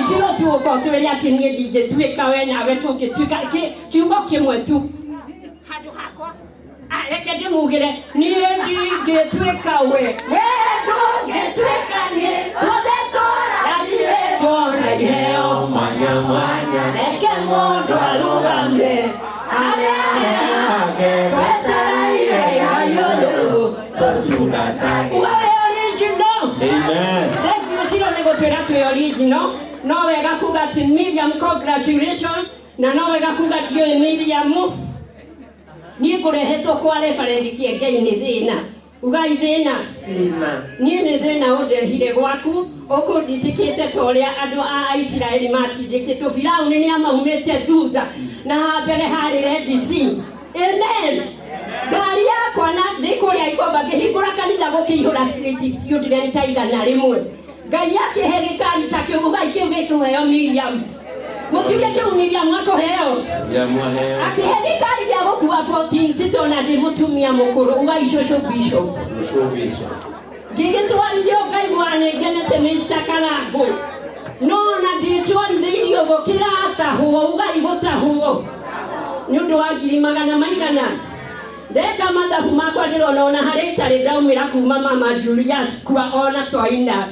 Ciro tu ũka ũtwĩre atĩ niĩ ndingĩtuĩka we nawe tũngĩtuĩka kiugo kĩmwe tu handũ hakwa. Ah, reke ndĩmugĩre niĩ ndingĩtuĩka we we ndũngĩtuĩka niĩ tuothe tũrathimĩtwo na iheo Mwanya mwanya. Reke mũndũ arũgame harĩa Ake twetereire Ngai ũyũ tũtungatage. Uga wĩ original. Amen. Thank you Ciro nĩ gũtwĩra twĩ original. No wega kuga atĩ Miriam congratulations na no wega kuga ndiũĩ Miriam niĩ ngũrehetwo kwa Reverend Kĩengei nĩ thĩna. Ugai thĩna. Thĩna. Niĩ nĩ thĩna ũndehire gwaku ũkũndindĩkĩte ta ũrĩa andũ a Isiraeli matindĩkĩtwo. Firauni nĩ amaumĩte thutha na ha mbere harĩ Red Sea. Amen. Ngari yakwa na ndĩ kũrĩa Ikomba ngĩhingũra kanitha gũkĩihũra street children ta 100. Ngai akĩhe gĩkari ta kĩu, ugai kĩu gĩkũheo Miriam. Mũtige kĩu Miriam akũheo. Miriam aheo. Akĩhe gĩkari gĩa gũkua 14 cito na ndĩ mũtumia mũkũrũ, ugai cũcũ bishop. Cũcũ bishop. Ngĩgĩtwarithio ngaigua nĩ ngenete Mr. Karangũ. No ona ndĩtwarithĩirio ũguo kĩratahwo, ugai gũtahwo. Nĩ ũndũ wa ngiri magana maigana. Ndeka mathabu makwa ndĩrona ona harĩa itarĩ ndaumĩra kuma mama Julius kua ona twaina.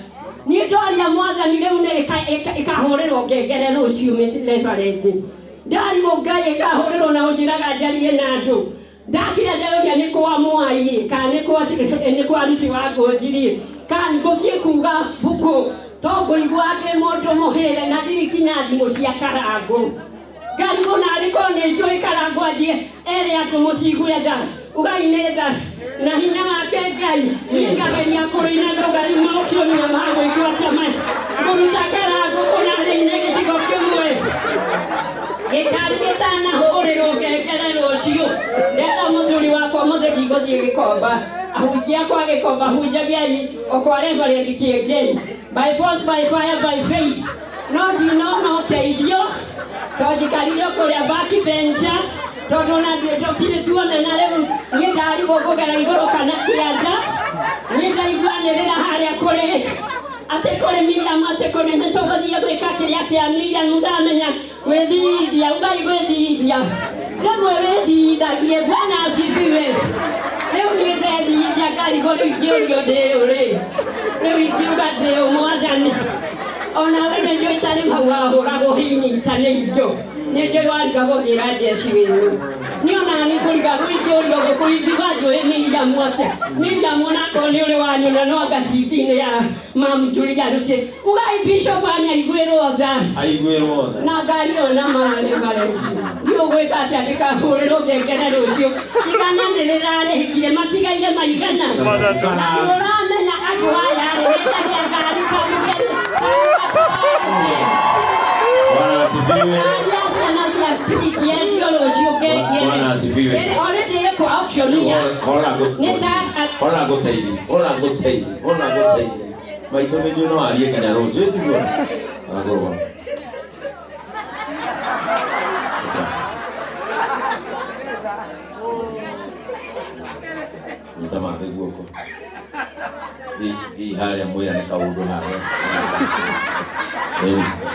Niĩ ndwaria mwathani rĩu nĩ ĩkahũrĩrwo ngengere rũciũ Reverend. Ndarigwo Ngai ĩkahũrĩrwo na ũnjĩraga njarie na andũ. Ndakira ndeuria nĩ kwa mwai kana nĩ kwa Lucy wa Ngũnjiri kana ngũthiĩ kuga mbũkũ to ngũigua ndĩ mũndũ mũhĩre na ndirĩ kinya thimũ cia Karangũ. Ngarigwo narĩ korwo nĩ njũĩ Karangũ athiĩ ere andũ mũtigue tha. Ugai nĩ tha na hinya wake Ngai. Niĩ ngageria kũrũina andũ ngarĩ mokĩonia magũigua atĩa ngũruta Karangũ kũna thĩinĩ gĩcigo kĩmwe. Gĩkari gĩtanahũrĩrwo ngengere rũciũ. Ndetha mũthuri wakwa mũthĩ ndigũthiĩ Gĩkomba. Ahunjia kwa Gĩkomba hunjagiai o kwa Reverend Kĩengei. By force, by fire, by faith. No ndinona ũteithio tondũ njikarire kũrĩa back bencher tondũ ona ndũtirĩ tuonana rĩu niĩ ndarigwo ngũgera igũrũ kana kĩanda. Niĩ ndaigua anĩrĩra harĩa kũrĩ atĩ kũrĩ Miriam atĩ kũrĩ nĩ tũgũthiĩ gwĩka kĩrĩa kĩa Miriam ndamenya gwĩthithia ugai gwĩthithia rĩmwe wĩthithagie Bwana asifiwe. Rĩu niĩ ndethithia ngarigwo rĩu ingĩũrio ndĩ ũ rĩ rĩu ingiuga ndĩ ũ mwathani ona we nĩ njũĩ ta rĩu hau wahũragwo hinyitanĩirio nĩ njũĩ warigagwo ngĩra njeci wĩũ niĩ ona nĩ ngũrigagwo ingĩũrio gũkũ ingiuga njũĩ Miriam atĩa Miriam onakorwo nĩ ũrĩ wanyona no anga citi-inĩ ya Mam Julia Lucy ugai Bishop nĩ aiguĩrwo tha Aiguĩrwo tha. na ngari ĩyo na marĩ mareki ndiũ gwĩka atĩa ndĩkahũrĩrwo ngengere rũciũ igana nĩ rĩrarĩhikire matigaire maigana na nĩ ũramenya andũ aya rĩ mendagia ngari kamũgeni Bwana asifiwe. ngari ya ciana cia street yendio rũciũ ngengere Bwana asifiwe. Already ĩkũ auction ya Hora nĩ ta hora ngũteithie. Hora ngũteithie. Hora ngũteithie. Maitũ nĩ njũĩ no arie nginya rũciũ tiguo? Agũrwo. Nyita mathĩ guoko. Thiĩ harĩa mwĩra nĩ kaũndũ harĩa.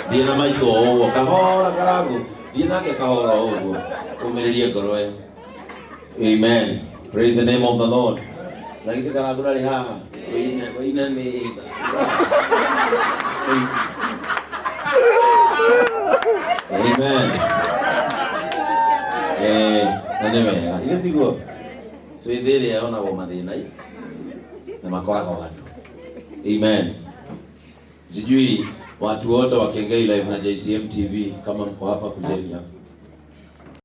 Thiĩ na maitũ o ũguo kahora Karangũ. Thiĩ nake kahora o ũguo. Ũmĩrĩrie ngoro ĩyo. Amen. Praise the name of the Lord. Na githĩ Karangũ ndarĩ haha? Wĩine nĩ tha. Amen. Na nĩ wega. Githĩ tiguo? Twĩ thĩ ĩrĩa yonagwo mathĩna na makoragwo andũ. Amen. Sijui watu wote wa Kengei Live na JCM TV kama mko hapa kujeni hapa.